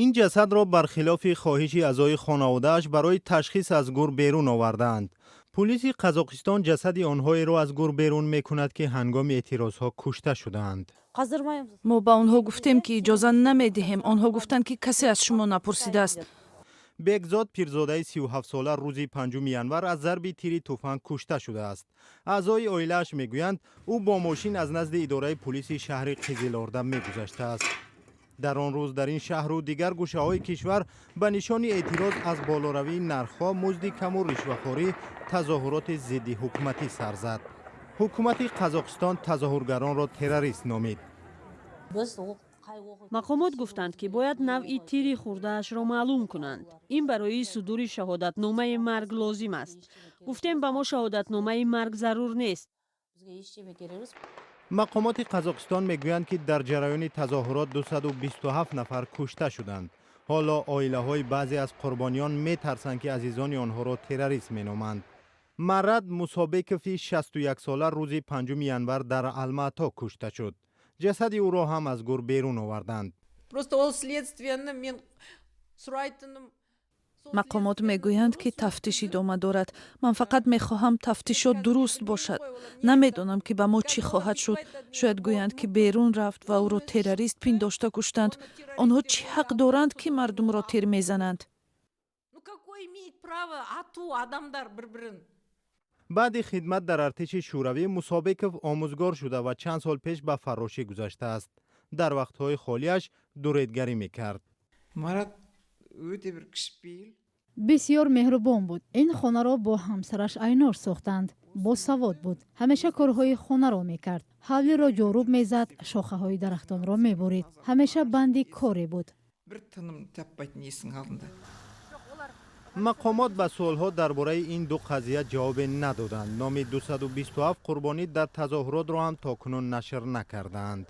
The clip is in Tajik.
Ин ҷасадро бархилофи хоҳиши аъзои хонаводааш барои ташхис аз гур берун овардаанд. Пулиси Қазоқистон ҷасади онҳоеро аз гур берун мекунад, ки ҳангоми эътирозҳо кушта шудаанд. Мо ба онҳо гуфтем, ки иҷоза намедиҳем. Онҳо гуфтанд, ки касе аз шумо напурсидааст. Бекзод Пирзодаи 37сола рӯзи 5 январ аз зарби тири туфанг кушта шудааст. Аъзои оилааш мегӯянд, ӯ бо мошин аз назди идораи пулиси шаҳри Қизилорда мегузаштааст. Дар он рӯз дар ин шаҳру дигар гӯшаҳои кишвар ба нишони эътироз аз болоравии нархҳо, музди каму ришвахорӣ тазоҳуроти зидди ҳукуматӣ сар зад. Ҳукумати Қазоқистон тазоҳургаронро террорист номид. Мақомот гуфтанд, ки бояд навъи тири хурдаашро маълум кунанд. Ин барои судури шаҳодатномаи марг лозим аст. Гуфтем, ба мо шаҳодатномаи марг зарур нест. Мақомоти Қазоқистон мегӯянд, ки дар ҷараёни тазоҳурот 227 нафар кушта шуданд. Ҳоло оилаҳои баъзе аз қурбониён метарсанд, ки азизони онҳоро террорист меноманд. Марат Мусобекови 61сола рӯзи 5 январ дар Алмато кушта шуд. Ҷасади ӯро ҳам аз гур берун оварданд. Просто ол следствияны мен сұрайтыным. Мақомот мегӯянд, ки тафтиш идома дорад. Ман фақат мехоҳам, тафтишот дуруст бошад. Намедонам, ки ба мо чӣ хоҳад шуд. Шояд гӯянд, ки берун рафт ва ӯро террорист пиндошта куштанд. Онҳо чӣ ҳақ доранд, ки мардумро тир мезананд? Ну какое имеет право ату адамдар бір бірін? Баъди хидмат дар артиши Шӯравӣ Мусобеков омӯзгор шуда ва чанд сол пеш ба фаррошӣ гузаштааст. Дар вақтҳои холиаш дуредгарӣ мекард. Марат өте бір кішіпейіл. Бисёр меҳрубон буд. Ин хонаро бо ҳамсараш Айнор сохтанд. Босавод буд, ҳамеша корҳои хонаро мекард, ҳавлиро ҷоруб мезад, шохаҳои дарахтонро мебурид. Ҳамеша банди коре буд. Бір тыным таппайтын есіктің алдында. Мақомот ба суолҳо дар бораи ин ду қазия ҷавобе надоданд. Номи 227 қурбонӣ дар тазоҳуротро ҳам то кунун нашр накардаанд.